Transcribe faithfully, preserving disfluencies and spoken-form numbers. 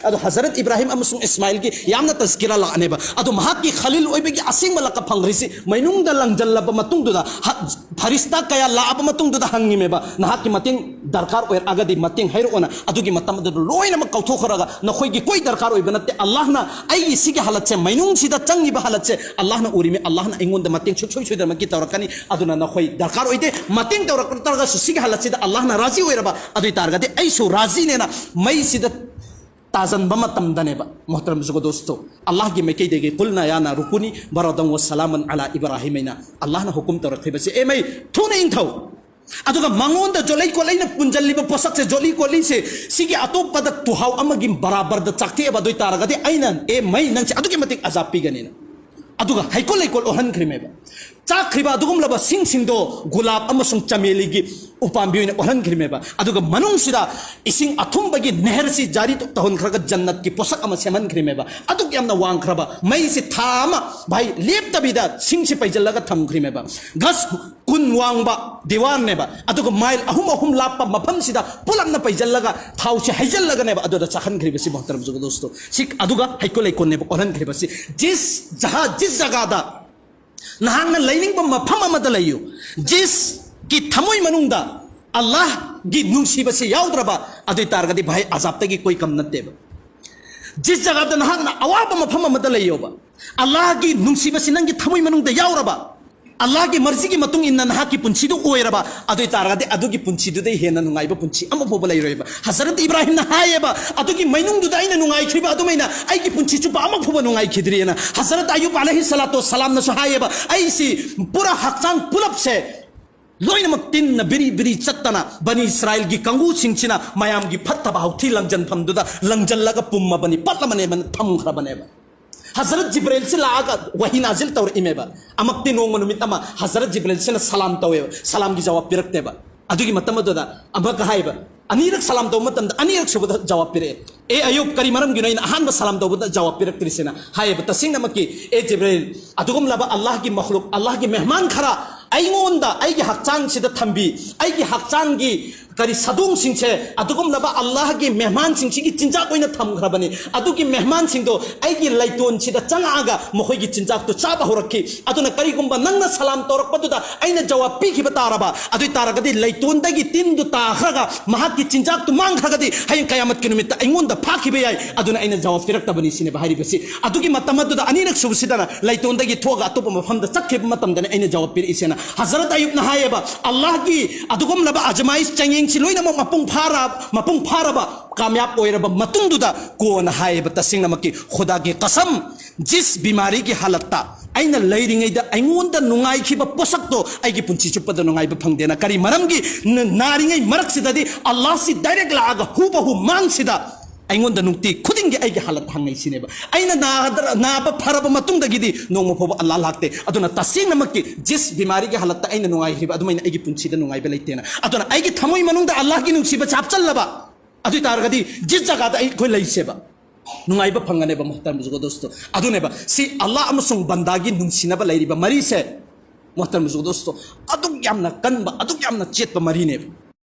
ꯑꯗꯣ ꯍꯖꯔꯠ ꯏꯕ꯭ꯔꯥꯍꯤꯝ ꯑꯃꯁꯨꯡ ꯏꯁꯃꯥꯏꯜꯒꯤ ꯌꯥꯝꯅ ꯇꯖꯀꯤꯔꯥ ꯂꯥꯛꯑꯅꯦꯕ꯫ ꯑꯗꯣ ꯃꯍꯥꯛꯀꯤ ꯈꯂꯤꯜ ꯑꯣꯏꯕꯒꯤ ꯑꯁꯦꯡꯕ ꯂꯥꯛꯀ ꯐꯪꯈ꯭ꯔꯤꯁꯤ ꯃꯩꯅꯨꯡꯗ ꯂꯪꯖꯜꯂꯕ ꯃꯇꯨꯡꯗꯨꯗ, ꯍ-, ꯐꯔꯤꯁꯇꯥ ꯀꯌꯥ ꯂꯥꯛꯑꯕ ꯃꯇꯨꯡꯗꯨꯗ ꯍꯪꯉꯤꯃꯦꯕ, "ꯅꯍꯥꯛꯀꯤ ꯃꯇꯦꯡ ꯗꯔꯀꯥꯔ ꯑꯣꯏꯔꯛꯑꯒꯗꯤ ꯃꯇꯦꯡ ꯍꯥꯏꯔꯛꯑꯣꯅ"꯫ ꯑꯗꯨꯒꯤ ꯃꯇꯝ ꯑꯗꯨꯗ ꯂꯣꯏꯅꯃꯛ ꯀꯥꯎꯊꯣꯛꯈ꯭ꯔꯒ, "ꯅꯈꯣꯏꯒꯤ ꯀꯣꯏ ꯗꯔꯀꯥꯔ ꯑꯣꯏꯕ ꯅꯠꯇꯦ, ꯑꯜꯂꯥꯍꯅ ꯑꯩꯒꯤ ꯁꯤꯒꯤ ꯍꯥꯂꯠꯁꯦ, ꯃꯩꯅꯨꯡꯁꯤꯗ ꯆꯪꯉꯤꯕ ꯍꯥꯂꯠꯁꯦ ꯑꯜꯂꯥꯍꯅ ꯎꯔꯤꯃꯤ, ꯑꯜꯂꯥꯍꯅ ꯑꯩꯉꯣꯟꯗ ꯃꯇꯦꯡ ꯁꯨꯡꯁꯣꯏ ꯁꯣꯏꯗꯅꯃꯛꯀꯤ ꯇꯧꯔꯛꯀꯅꯤ, ꯑꯗꯨꯅ ꯅꯈꯣꯏ ꯗꯔꯀꯥꯔ ꯑꯣꯏꯗꯦ꯫ ꯃꯇꯦꯡ ꯇꯧꯔꯛꯄ ꯇꯥꯔꯒꯁꯨ ꯁꯤꯒꯤ ꯍꯥꯂꯠꯁꯤꯗ ꯑꯜꯂꯥꯍꯅ ꯔꯥꯖꯤ ꯑꯣꯏꯔꯕ ꯑꯗꯨ ꯑꯣꯏ ꯇꯥꯔꯒꯗꯤ ꯑꯩꯁꯨ ꯔꯥꯖꯤꯅꯦꯅ ꯃꯩꯁꯤꯗ ꯇꯥꯖꯟꯕ ꯃꯇꯝꯗꯅꯦꯕ, ꯃꯣꯍꯇꯔꯝ ꯖꯨꯒꯗꯣꯁꯇꯣ, ꯑꯜꯂꯥꯍꯒꯤ ꯃꯥꯏꯀꯩꯗꯒꯤ "ꯀꯨꯜꯅꯥ ꯌꯥ ꯅꯥꯔꯨ ꯀꯨꯅꯤ ꯕꯔꯗꯟ ꯋꯥ ꯁꯂꯥꯃꯟ ꯑꯂꯥ ꯏꯕ꯭ꯔꯥꯍꯤꯝ" ꯍꯥꯏꯅ ꯑꯜꯂꯥꯍꯅ ꯍꯨꯀꯨꯝ ꯇꯧꯔꯛꯈꯤꯕꯁꯦ, "ꯑꯦ ꯃꯩ, ꯊꯨꯅ ꯏꯪꯊꯧ"꯫ ꯑꯗꯨꯒ ꯃꯉꯣꯟꯗ ꯖꯣꯠꯂꯩ ꯀꯣꯠꯂꯩꯅ ꯄꯨꯟꯖꯜꯂꯤꯕ ꯄꯣꯠꯁꯛꯁꯦ, ꯖꯣꯠꯂꯤ ꯀꯣꯠꯂꯤꯁꯦ, ꯁꯤꯒꯤ ꯑꯇꯣꯞꯄꯗ ꯇꯨꯍꯥꯎ ꯑꯃꯒꯤ ꯕꯔꯥꯕꯔꯗ ꯆꯥꯛꯊꯦꯛꯑꯕ ꯑꯗꯨ ꯑꯣꯏ ꯇꯥꯔꯒꯗꯤ ꯑꯩꯅ, "ꯑꯦ ꯃꯩ, ꯅꯪꯁꯦ ꯑꯗꯨꯛꯀꯤ ꯃꯇꯤꯛ ꯑꯖꯥꯕ ꯄꯤꯒꯅꯤꯅ"꯫ ꯑꯗꯨꯒ ꯍꯩꯀꯣꯜ ꯂꯩꯀꯣꯜ ꯑꯣꯜꯍꯟꯈ꯭ꯔꯤꯃꯦꯕ꯫ ꯆꯥꯛꯈ꯭ꯔꯤꯕ ꯑꯗꯨꯒꯨꯝꯂꯕ ꯁꯤꯡꯁꯤꯡꯗꯣ ꯒꯨꯂꯥꯞ ꯑꯃꯁꯨꯡ ꯆꯃꯦꯂꯤꯒꯤ ꯎꯄꯥꯝꯕꯤ ꯑꯣꯏꯅ ꯑꯣꯜꯍꯟꯈ꯭ꯔꯤꯃꯦꯕ꯫ ꯑꯗꯨꯒ ꯃꯅꯨꯡꯁꯤꯗ ꯏꯁꯤꯡ ꯑꯊꯨꯝꯕꯒꯤ ꯅꯦꯍꯔꯁꯤ ꯖꯥꯔꯤ ꯇꯧꯍꯟꯈ꯭ꯔꯒ ꯖꯟꯅꯠꯀꯤ ꯄꯣꯠꯁꯛ ꯑꯃ ꯁꯦꯝꯍꯟꯈ꯭ꯔꯤꯃꯦꯕ꯫ ꯑꯗꯨꯛ ꯌꯥꯝꯅ ꯋꯥꯡꯈ꯭ꯔꯕ ꯃꯩꯁꯤ ꯊꯥ ꯑꯃ, ꯚꯥꯏ, ꯂꯦꯞꯇꯕꯤꯗ ꯁꯤꯡꯁꯤ ꯄꯩꯁꯤꯜꯂꯒ ꯊꯝꯈ꯭ꯔꯤꯃꯦꯕ꯫ ꯒꯖ ꯀꯨꯟ ꯋꯥꯡꯕ ꯗꯤꯋꯥꯔꯅꯦꯕ, ꯑꯗꯨꯒ ꯃꯥꯏꯜ ꯑꯍꯨꯝ ꯑꯍꯨꯝ ꯂꯥꯞꯄ ꯃꯐꯝꯁꯤꯗ ꯄꯨꯂꯞꯅ ꯄꯩꯁꯤꯜꯂꯒ ꯊꯥꯎꯁꯤ ꯍꯩꯖꯤꯜꯂꯒꯅꯦꯕ ꯑꯗꯨꯗ ꯆꯥꯍꯟꯈ꯭ꯔꯤꯕꯁꯤ, ꯃꯣꯍꯇꯔꯝ ꯖꯨꯒꯗꯣꯁꯇꯣ꯫ ꯁꯤ ꯑꯗꯨꯒ ꯍꯩꯀꯣꯜ ꯂꯩꯀꯣꯜꯅꯦꯕ ꯑꯣꯜꯍꯟꯈ꯭ꯔꯤꯕꯁꯤ꯫ ꯖꯤꯁ ꯖꯍꯥ, ꯖꯤꯁ ꯖꯒꯥꯗ ꯅꯍꯥꯛꯅ ꯂꯩꯅꯤꯡꯕ ꯃꯐꯝ ꯑꯃꯗ ꯂꯩꯌꯨ, ꯖꯤꯁꯀꯤ ꯊꯃꯣꯏ ꯃꯅꯨꯡꯗ ꯑꯜꯂꯥꯍꯒꯤ ꯅꯨꯡꯁꯤꯕꯁꯤ ꯌꯥꯎꯗ꯭ꯔꯕ ꯑꯗꯨ ꯑꯣꯏ ꯇꯥꯔꯒꯗꯤ, ꯚꯥꯏ, ꯑꯖꯥꯕꯇꯒꯤ ꯀꯣꯏ ꯀꯝ ꯅꯠꯇꯦꯕ꯫ ꯖꯤꯁ ꯖꯒꯥꯗ ꯅꯍꯥꯛꯅ ꯑꯋꯥꯕ ꯃꯐꯝ ꯑꯃꯗ ꯂꯩꯌꯣꯕ, ꯑꯜꯂꯥꯍꯒꯤ ꯅꯨꯡꯁꯤꯕꯁꯤ ꯅꯪꯒꯤ ꯊꯃꯣꯏ ꯃꯅꯨꯡꯗ ꯌꯥꯎꯔꯕ, ꯑꯜꯂꯥꯍꯒꯤ ꯃꯔꯖꯤꯒꯤ ꯃꯇꯨꯡ ꯏꯟꯅ ꯅꯍꯥꯛꯀꯤ ꯄꯨꯟꯁꯤꯗꯨ ꯑꯣꯏꯔꯕ ꯑꯗꯨ ꯑꯣꯏ ꯇꯥꯔꯒꯗꯤ, ꯑꯗꯨꯒꯤ ꯄꯨꯟꯁꯤꯗꯨꯗꯩ ꯍꯦꯟꯅ ꯅꯨꯡꯉꯥꯏꯕ ꯄꯨꯟꯁꯤ ꯑꯃ ꯐꯥꯎꯕ ꯂꯩꯔꯣꯏꯕ꯫ ꯍꯖꯔꯠ ꯏꯕ꯭ꯔꯥꯍꯤꯝꯅ ꯍꯥꯏꯌꯦꯕ, "ꯑꯗꯨꯒꯤ ꯃꯩꯅꯨꯡꯗꯨꯗ ꯑꯩꯅ ꯅꯨꯡꯉꯥꯏꯈ꯭ꯔꯤꯕ ꯑꯗꯨꯃꯥꯏꯅ ꯑꯩꯒꯤ ꯄꯨꯟꯁꯤ ꯆꯨꯞꯄ ꯑꯃ ꯐꯥꯎꯕ ꯅꯨꯡꯉꯥꯏꯈꯤꯗ꯭ꯔꯤꯑꯅ"꯫ ꯍꯖꯔꯠ ꯑꯌꯨꯕ ꯑꯂꯩꯍꯤ ꯁꯂꯥꯇꯨ ꯁꯂꯥꯝꯅꯁꯨ ꯍꯥꯏꯌꯦꯕ, "ꯑꯩꯁꯤ ꯄꯨꯔꯥ ꯍꯛꯆꯥꯡ ꯄꯨꯂꯞꯁꯦ ꯂꯣꯏꯅꯃꯛ ꯇꯤꯟꯅ ꯕꯤꯔꯤ ꯕꯤꯔꯤ ꯆꯠꯇꯅ ꯕꯅꯤ ꯏꯁꯔꯥꯏꯜꯒꯤ ꯀꯥꯡꯕꯨꯁꯤꯡꯁꯤꯅ ꯃꯌꯥꯝꯒꯤ ꯐꯠꯇꯕ ꯍꯥꯎꯊꯤ ꯂꯪꯖꯟꯐꯝꯗꯨꯗ ꯂꯪꯖꯜꯂꯒ ꯄꯨꯝꯃꯕꯅꯤ, ꯄꯠꯂꯕꯅꯦꯕꯅ ꯊꯝꯈ꯭ꯔꯕꯅꯦꯕ"꯫ ꯍꯖꯔꯠ ꯖꯤꯕ꯭ꯔꯦꯜꯁꯤ ꯂꯥꯛꯑꯒ ꯋꯥꯍꯤ ꯅꯥꯖꯤꯜ ꯇꯧꯔꯛꯏꯃꯦꯕ꯫ ꯑꯃꯛꯇꯤ ꯅꯣꯡꯃ ꯅꯨꯃꯤꯠ ꯑꯃ ꯍꯖꯔꯠ ꯖꯤꯕ꯭ꯔꯦꯜꯁꯤꯅ ꯁꯂꯥꯝ ꯇꯧꯋꯦꯕ, ꯁꯂꯥꯝꯒꯤ ꯖꯋꯥꯕ ꯄꯤꯔꯛꯇꯦꯕ꯫ ꯑꯗꯨꯒꯤ ꯃꯇꯝ ꯑꯗꯨꯗ ꯑꯃꯛꯀ ꯍꯥꯏꯕ, ꯑꯅꯤꯔꯛ ꯁꯂꯥꯝ ꯇꯧꯕ ꯃꯇꯝꯗ ꯑꯅꯤꯔꯛ ꯁꯨꯕꯗ ꯖꯋꯥꯕ ꯄꯤꯔꯛꯑꯦ꯫ "ꯑꯦ ꯑꯌꯨꯕ, ꯀꯔꯤ ꯃꯔꯝꯒꯤꯅꯣ ꯑꯩꯅ ꯑꯍꯥꯟꯕ ꯁꯂꯥꯝ ꯇꯧꯕꯗ ꯖꯋꯥꯕ ꯄꯤꯔꯛꯇ꯭ꯔꯤꯁꯤꯅ?" ꯍꯥꯏꯌꯦꯕ꯫ "ꯇꯁꯦꯡꯅꯃꯛꯀꯤ, ꯑꯦ ꯖꯤꯕ꯭ꯔꯦꯜ, ꯑꯗꯨꯒꯨꯝꯂꯕ ꯑꯜꯂꯥꯍꯒꯤ ꯃꯈꯂꯨꯛ, ꯑꯜꯂꯥꯍꯒꯤ ꯃꯦꯍꯃꯥꯟ ꯈꯔ ꯑꯩꯉꯣꯟꯗ, ꯑꯩꯒꯤ ꯍꯛꯆꯥꯡꯁꯤꯗ ꯊꯝꯕꯤ, ꯑꯩꯒꯤ ꯍꯛꯆꯥꯡꯒꯤ ꯀꯔꯤ, ꯁꯥꯗꯣꯡꯁꯤꯡꯁꯦ ꯑꯗꯨꯒꯨꯝꯂꯕ ꯑꯜꯂꯥꯍꯒꯤ ꯃꯦꯍꯃꯥꯟꯁꯤꯡꯁꯤꯒꯤ ꯆꯤꯟꯖꯥꯛ ꯑꯣꯏꯅ ꯊꯝꯈ꯭ꯔꯕꯅꯤ꯫ ꯑꯗꯨꯒꯤ ꯃꯦꯍꯃꯥꯟꯁꯤꯡꯗꯣ ꯑꯩꯒꯤ ꯂꯩꯇꯣꯟꯁꯤꯗ ꯆꯪꯉꯛꯑꯒ ꯃꯈꯣꯏꯒꯤ ꯆꯤꯟꯖꯥꯛꯇꯨ ꯆꯥꯕ ꯍꯧꯔꯛꯈꯤ꯫ ꯑꯗꯨꯅ ꯀꯔꯤꯒꯨꯝꯕ ꯅꯪꯅ ꯁꯂꯥꯝ ꯇꯧꯔꯛꯄꯗꯨꯗ ꯑꯩꯅ ꯖꯋꯥꯕ ꯄꯤꯈꯤꯕ ꯇꯥꯔꯕ, ꯑꯗꯨ ꯑꯣꯏ ꯇꯥꯔꯒꯗꯤ ꯂꯩꯇꯣꯟꯗꯒꯤ ꯇꯤꯟꯗꯨ ꯇꯥꯈ꯭ꯔꯒ ꯃꯍꯥꯛꯀꯤ ꯆꯤꯟꯖꯥꯛꯇꯨ ꯃꯥꯡꯈ꯭ꯔꯒꯗꯤ ꯍꯌꯦꯡ ꯀꯌꯥꯃꯠꯀꯤ ꯅꯨꯃꯤꯠꯇ ꯑꯩꯉꯣꯟꯗ ꯐꯥꯈꯤꯕ ꯌꯥꯏ꯫ ꯑꯗꯨꯅ ꯑꯩꯅ ꯖꯋꯥꯕ ꯄꯤꯔꯛꯇꯕꯅꯤ ꯁꯤꯅꯦꯕ ꯍꯥꯏꯔꯤꯕꯁꯤ꯫ ꯑꯗꯨꯒꯤ ꯃꯇꯝ ꯑꯗꯨꯗ ꯑꯅꯤꯔꯛ ꯁꯨꯕꯁꯤꯗꯅ ꯂꯩꯇꯣꯟꯗꯒꯤ ꯊꯣꯛꯑꯒ ꯑꯇꯣꯞꯄ ꯃꯐꯝꯗ ꯆꯠꯈꯤꯕ ꯃꯇꯝꯗꯅ ꯑꯩꯅ ꯖꯋꯥꯕ ꯄꯤꯔꯛꯏꯁꯦꯅ ꯍꯖꯔꯠ ꯑꯌꯨꯕꯅ ꯍꯥꯏꯌꯦꯕ꯫ ꯑꯜꯂꯥꯍꯒꯤ ꯑꯗꯨꯒꯨꯝꯂꯕ ꯑꯖꯃꯥꯏꯁ ꯆꯌꯦꯡꯁꯤ ꯂꯣꯏꯅꯃꯛ ꯃꯄꯨꯡ ꯐꯥꯔ-, ꯃꯄꯨꯡ ꯐꯥꯔꯕ, ꯀꯥꯃꯌꯥꯕ ꯑꯣꯏꯔꯕ ꯃꯇꯨꯡꯗꯨꯗ ꯀꯣꯟꯅ ꯍꯥꯏꯌꯦꯕ, ꯇꯁꯦꯡꯅꯃꯛꯀꯤ ꯈꯨꯗꯥꯒꯤ ꯀꯁꯝ, ꯖꯤꯁ ꯕꯤꯃꯥꯔꯤꯒꯤ ꯍꯥꯂꯠꯇ ꯑꯩꯅ ꯂꯩꯔꯤꯉꯩꯗ ꯑꯩꯉꯣꯟꯗ ꯅꯨꯡꯉꯥꯏꯈꯤꯕ ꯄꯣꯠꯁꯛꯇꯣ ꯑꯩꯒꯤ ꯄꯨꯟꯁꯤ ꯆꯨꯞꯄꯗ ꯅꯨꯡꯉꯥꯏꯕ ꯐꯪꯗꯦꯅ꯫ ꯀꯔꯤ ꯃꯔꯝꯒꯤ? ꯅ-, ꯅꯥꯔꯤꯉꯩ ꯃꯔꯛꯁꯤꯗꯗꯤ ꯑꯜꯂꯥꯍꯁꯤ ꯗꯥꯏꯔꯦꯛ ꯂꯥꯛꯑꯒ ꯍꯨꯕꯍꯨ ꯃꯥꯡꯁꯤꯗ ꯑꯩꯉꯣꯟꯗ ꯅꯨꯡꯇꯤ ꯈꯨꯗꯤꯡꯒꯤ ꯑꯩꯒꯤ ꯍꯥꯂꯠ ꯍꯪꯉꯩꯁꯤꯅꯦꯕ꯫ ꯑꯩꯅ ꯅꯥꯗ꯭ꯔ-, ꯅꯥꯕ ꯐꯔꯕ ꯃꯇꯨꯡꯗꯒꯤꯗꯤ ꯅꯣꯡꯃ ꯐꯥꯎꯕ ꯑꯜꯂꯥꯍ ꯂꯥꯛꯇꯦ꯫ ꯑꯗꯨꯅ ꯇꯁꯦꯡꯅꯃꯛꯀꯤ ꯖꯤꯁ ꯕꯤꯃꯥꯔꯤꯒꯤ ꯍꯥꯂꯠꯇ ꯑꯩꯅ ꯅꯨꯡꯉꯥꯏꯈꯤꯕ ꯑꯗꯨꯃꯥꯏꯅ ꯑꯩꯒꯤ ꯄꯨꯟꯁꯤꯗ ꯅꯨꯡꯉꯥꯏꯕ ꯂꯩꯇꯦꯅ꯫ ꯑꯗꯨꯅ ꯑꯩꯒꯤ ꯊꯃꯣꯏ ꯃꯅꯨꯡꯗ ꯑꯜꯂꯥꯍꯒꯤ ꯅꯨꯡꯁꯤꯕ ꯍꯥꯞꯆꯜꯂꯕ, ꯑꯗꯨ ꯑꯣꯏ ꯇꯥꯔꯒꯗꯤ ꯖꯤꯁ ꯖꯒꯥꯗ ꯑꯩꯈꯣꯏ ꯂꯩꯁꯦꯕ, ꯅꯨꯡꯉꯥꯏꯕ ꯐꯪꯒꯅꯦꯕ꯫ ꯃꯨꯍꯇꯔꯝ ꯕꯨꯖꯨꯔꯒ ꯗꯣꯁꯇꯣ, ꯑꯗꯨꯅꯦꯕ ꯁꯤ ꯑꯜꯂꯥꯍ ꯑꯃꯁꯨꯡ ꯕꯟꯗꯥꯒꯤ ꯅꯨꯡꯁꯤꯅꯕ ꯂꯩꯔꯤꯕ ꯃꯔꯤꯁꯦ, ꯃꯨꯍꯇꯔꯝ ꯕꯨꯖꯨꯔꯒ ꯗꯣꯁꯇꯣ, ꯑꯗꯨꯛ ꯌꯥꯝꯅ ꯀꯟꯕ, ꯑꯗꯨꯛ ꯌꯥꯝꯅ ꯆꯦꯠꯄ ꯃꯔꯤꯅꯦꯕ꯫